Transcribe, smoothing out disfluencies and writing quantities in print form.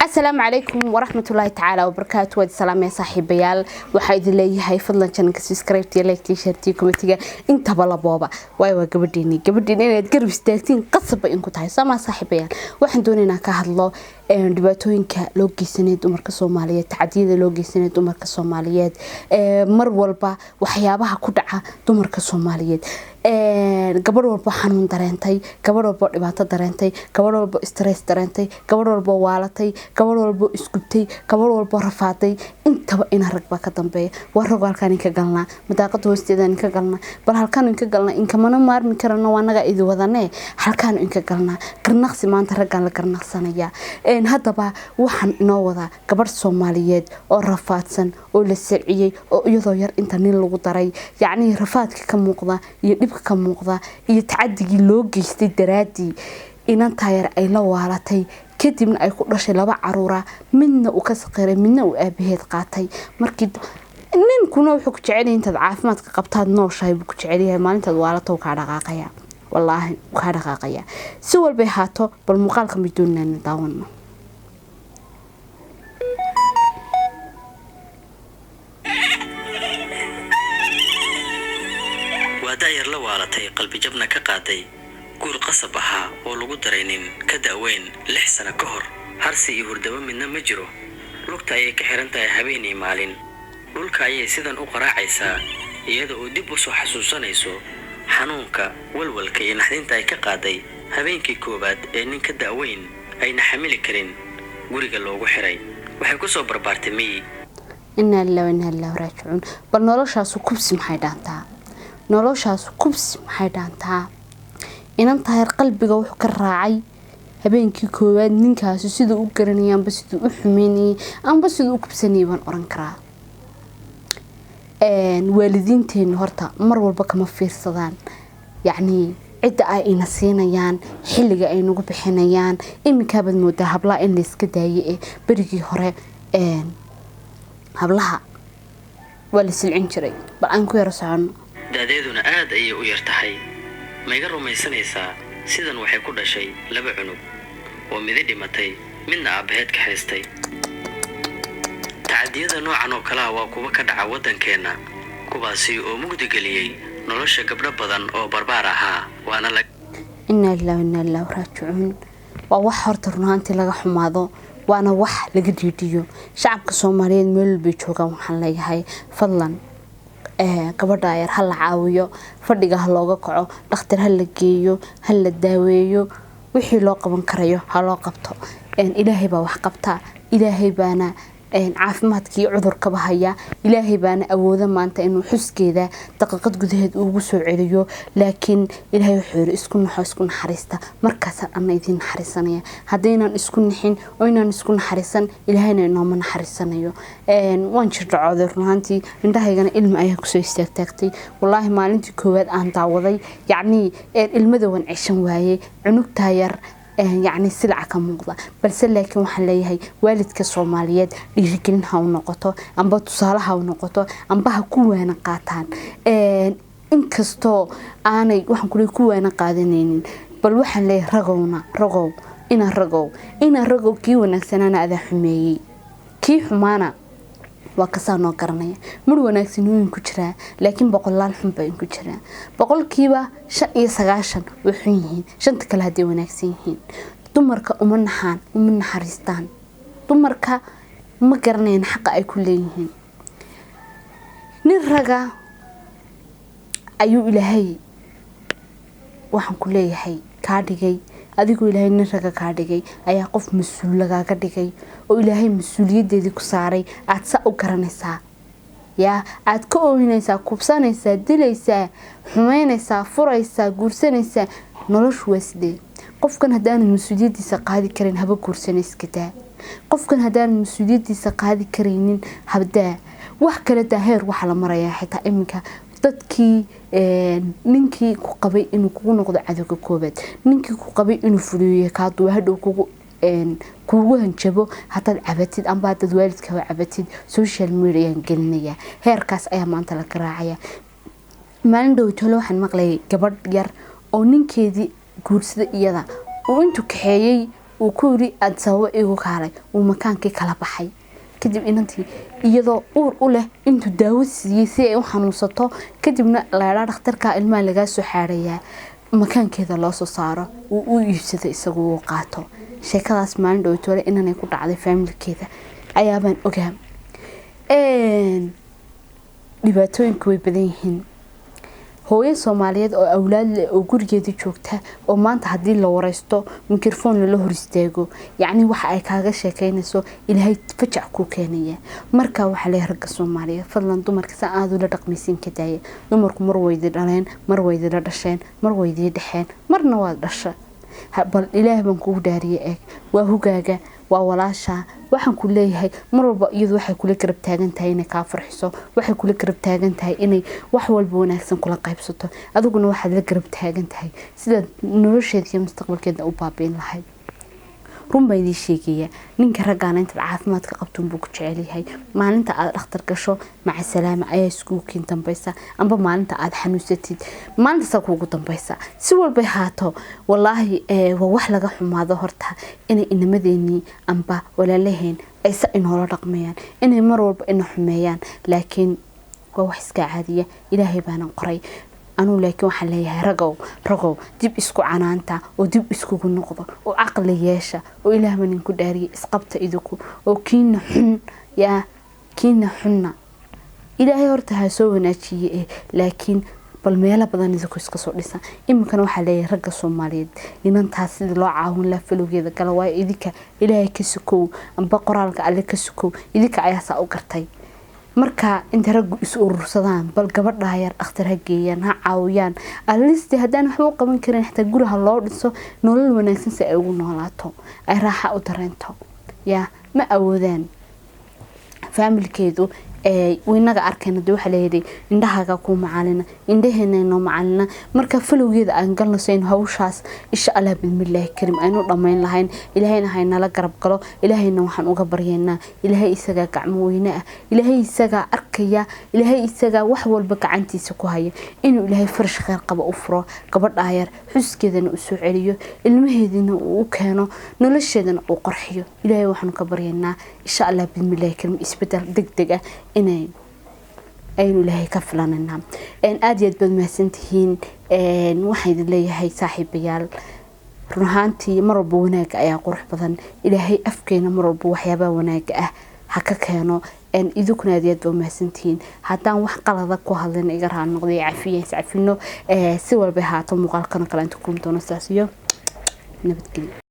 Asalaamu calaykum waraxmatullaahi tacaala wabarakaatu. Waad salaamaya, saaxiibayaal. Waxaa idin leeyahay, fadlan channelka subscribe, like, share, commentiga intaba labooba, waayo waa gabadhiini. Gabadhiini inaad garab istaagtiin qasab bay inku tahay, soomaa, saaxiibayaal? Waxaan doonaynaa ka hadlo dhibaatooyinka loo geysanay dumarka Soomaaliyeed, tacadiyada loo geysanay dumarka Soomaaliyeed, mar walba waxyaabaha ku dhaca dumarka Soomaaliyeed. Gabadh walbo xanuun dareentay, gabadh walbo dhibaato dareentay, gabadh walbo stress dareentay, gabadh walbo waalatay, gabadh walbo isgubtay, gabadh walbo rafaaday, intaba ina rag baa ka dambeeya. Waa rag. Halkaan inka galnaa, madaaqada hoosteeda inka galnaa, bal halkaan inka galnaa, inkamana maarmi karano, waa naga idi wadanee. Halkaan inka galnaa garnaqsi, maanta raggaan la garnaqsanaya. Haddaba waxaan inoo wadaa gabadh Soomaaliyeed oo rafaadsan oo la silciyey, oo iyadoo yar inta nin lagu daray, yacnii rafaadka ka muuqda iyo dhibka ka muuqda iyo tacadigii loo geystay daraadii, inantaa yar ay la waalatay, kadibna ay ku dhashay laba caruura, midna uu ka saqiray, midna uu aabaheed qaatay. Markii ninkuna wuxuu ku jecelyahay intaad caafimaadka qabtaad nooshahay buu ku jecelyahay. Maalintaad waalato kaa dhaqaaqaya, wallaahi kaa dhaqaaqaya. Si walbay haato, bal muuqaalka may doonayna daawano. Waa da'yar la waalatay, qalbijabna ka qaaday guur qasab ahaa oo lagu daray nin ka da'weyn 6 sano ka hor. Harsi iyo hurdabo midna ma jiro. Lugta ayay ka xihan tahay habeen iyo maalin. Dhulka ayay sidan u qaraacaysaa, iyada oo dib u soo xasuusanayso xanuunka, walwalka iyo naxdinta ay ka qaaday habeenkii koowaad ee nin ka da'weyn ayna xamili karin guriga loogu xiray. Waxay ku soo barbaartay miyi. Inaa lilah wa inaa ilaahi raajicuun. Bal noloshaasu kubsi maxay dhaantaa? Noloshaasu kubsi maxay dhaantaa? Inantaa yar qalbiga wuxuu ka raacay habeenkii koowaad ninkaasi siduu u garanayay, amba siduu u xumeynayay, amba siduu u kubsanayay baan oran karaa. Waalidiinteenu horta mar walba kama fiirsadaan, yacnii cidda ay ina siinayaan, xilliga ay nagu bixinayaan. Iminkabaad moodaa hablaha in layska daaye eh. Berigii hore hablaha waa la silcin jiray. Bal aan ku yaro soconno. Da'deeduna aad ayay u yar tahay. Ma iga rumaysanaysaa? Sidan waxay ku dhashay laba cunug oo midi dhimatay, midna aabbaheed ka haystay. Tacadiyada noocan oo kalea waa kuwa ka dhaca waddankeenna, kuwaasi oo mugdi geliyey nolosha gabdho badan oo barbaar ahaa, waana la Inaa lilah wa inaa ilaahi raajicuun. Waa wax horta runaantii laga xumaado, waana wax laga dhiidhiyo. Shacabka Soomaaliyeed meel walbay joogaan, waxaan leeyahay, fadlan gabadha yar ha la caawiyo, fadhiga ha looga kaco, dhakhtar ha la geeyo, ha la daaweeyo, wixii loo qaban karayo ha loo qabto. Ilaahay baa wax qabta, Ilaahay baana caafimaadkii cudurkaba haya, Ilaahay baana awooda maanta inuu xuskeeda daqiiqad gudaheed ugu soo celiyo. Laakiin Ilaahay wuxuu yiri, "Isku naxo, isku naxariista, markaasaan ana idiin naxariisanaya." Haddaynaan isku nixin oo inaan isku naxariisan, Ilaahayna inooma naxariisanayo. Waan jirdhacooday runaantii, indhahaygana ilmi ayaa kusoo istaagtaagtay. Wallaahi, maalintii koowaad aan daawaday, yacnii ilmada waan ceshan waayey, cunugtaa yar yacni silaca ka muuqda. Balse laakiin waxaan leeyahay, waalidka Soomaaliyeed dhiirigelin ha u noqoto, amba tusaale ha u noqoto, amba ha ku waana qaataan. Inkastoo aanay waxaan kule ku waana qaadanaynin, bal waxaan leeyahay, ragowna, ragow, ina ragow, ina ragow, kii wanaagsanaana adaa xumeeyey, kii xumaana waa kasaa noo garanaya. Mar wanaagsan wuu ku jiraa, laakiin boqolaal xun baa ku jiraa. 95% way xun yihiin, shanta kale hadday wanaagsan yihiin. Dumarka uma naxaan, uma naxariistaan. Dumarka ma garanayaan xaqa ay ku leeyihiin. Nin raga ayuu Ilaahay, waxaan ku leeyahay, kaa dhigay. Adigoo Ilaahay nin raga kaa dhigay ayaa qof mas-uul lagaaga dhigay, oo Ilaahay mas-uuliyadeedii ku saaray, aada saa u garanaysaa, yaa aada ka oohinaysaa, kubsanaysaa, dilaysaa, xumeynaysaa, furaysaa, guursanaysaa. Noloshu waa sidee? Qofkan haddaanu mas-uuliyadiisa qaadi karin, haba guursanayskadaa. Qofkan haddaanu mas-uuliyadiisa qaadi karaynin, habdaa wax kale daa. Heer waxaa la marayaa xitaa iminka dadkii ninkii ku qabay inuu kugu noqdo cadowga koobaad, ninkii ku qabay inuu fuliyo kaaduwa, hadhow kugu hanjabo haddaad cabatid, amba haddaad waalidkaba cabatid, social mediaan gelinaya. Heerkaas ayaa maanta la garaacaya. Maalin dhowtole waxaan maqlayay gabadh yar oo ninkeedii guursada iyada uu intuu kaxeeyey Uu ku yiri aad sababo igu kaalay, uu makaankii kala baxay. Kadib inantii iyadoo uur u leh intuu daawo siiyey si ay u xanuunsato, kadibna laydhaa dhakhtarka ilmaha lagaa soo xaarayaa, makaankeeda loo soo saaro, uu u iibsado isagu, uu qaato. Sheekadaas maalin dhowtoole inanay ku dhacday faamilkeeda ayaabaan ogaa. Dhibaatooyinku way badan yihiin. Hooyo Soomaaliyeed oo awlaad leh oo gurigeedii joogta oo maanta haddii la wareysto, mikrofon lala hor istaago, yacni waxa ay kaaga sheekeynayso Ilaahay fajac kuu keenaya. Marka waxaa leeyahay ragga Soomaaliyeed, fadlan dumarka sa aad ula dhaqmaysiin ka daaya. Dumarku mar waydi dhaleen, mar waydila dhasheen, mar waydii dhexeen, marna waad dhasha. Bal Ilaah baan kugu dhaariye, eeg, waa hugaaga, waa walaasha. Waxaan ku leeyahay mar walba iyadu waxay kula garab taagan tahay inay kaa farxiso, waxay kula garab taagan tahay inay wax walba wanaagsan kula qaybsato. Adiguna waxaad la garab taagan tahay sidaad nolosheeda iyo mustaqbalkeeda u baabiin lahayd. Run baa idiin sheegaya, ninka raggaana intaad caafimaadka qabto buu ku jecel yahay. Maalinta aad dhakhtar gasho, maca salaama ayaa iskugu kiin dambaysa, amba maalinta aad xanuunsatid, maalintaasaa kuugu dambaysa. Si walbay haato, wallaahi waa wax laga xumaado horta inay inamadeenii amba walaalaheen ay sa inoola dhaqmayaan, inay mar walba ina xumeeyaan, laakiin waa wax iska caadiya, Ilaahay baanan qoray anuu. Laakiin waxaan leeyahay ragow, ragow, dib isku canaanta oo dib iskugu noqdo oo caqli yeesha oo Ilaah baan idinku dhaariyay isqabta idinku oo kiina xun yaa kiina xunna Ilaahay horta ha soo wanaajiye, laakiin bal meelo badan idinku iska soo dhisa. Iminkana waxaa leeyahay ragga Soomaaliyeed, inantaas sidii loo caawin lahaa falowgeeda gala, waayo idinka Ilaahay ka sukow amba qoraalka Alle ka sukow idinka ayaa saa u gartay. Marka inta raggu is urursadaan, bal gabadha yar dhakhtar ha geeyaan, ha caawiyaan. Alisti haddaan waxba u qaban karin, xitaa guriha loo dhiso, nolol wanaagsan si ay ugu noolaato, ay raaxa u dareento. Yaa ma awoodaan faamilkeedu, waynaga arkayna dee. Waxaa layidhi indhahaaga kuu macalina, indhaheena inoo macalina. Marka falowgeeda aan galno si aynu hawshaas insha Allah bidmillaahi karim aynu dhammayn lahayn. Ilaahayna haynala garab galo. Ilaahayna waxaan uga baryaynaa, Ilaahay isagaa gacmo weyne ah, Ilaahay isagaa arkaya, Ilaahay isagaa wax walba gacantiisa ku haya, inuu Ilaahay farash kheyr qaba u furo gabadhaa yar, xuskeedana u soo celiyo, ilmaheediina uu u keeno, nolosheedana uu qorxiyo. Ilaahay waxaanu ka baryaynaa insha Allah bidmillaahi karim isbedel degdeg ah inay aynu Ilaahay ka filanayna. Aada iyo aad baad mahadsantihiin. Waxaan idin leeyahay saaxiibayaal, run ahaantii mar walba wanaaga ayaa qurux badan. Ilaahay afkeena mar walba waxyaabaha wanaaga ah ha ka keeno. Idinkuna aad iyo aad baa mahadsantihiin. Haddaan wax qalada ku hadlin, iga raal noqday, cafiya, iscafino. Si walbay haato, muuqaalkana kale inta kulmi doono, sidaas iyo nabadgelyo.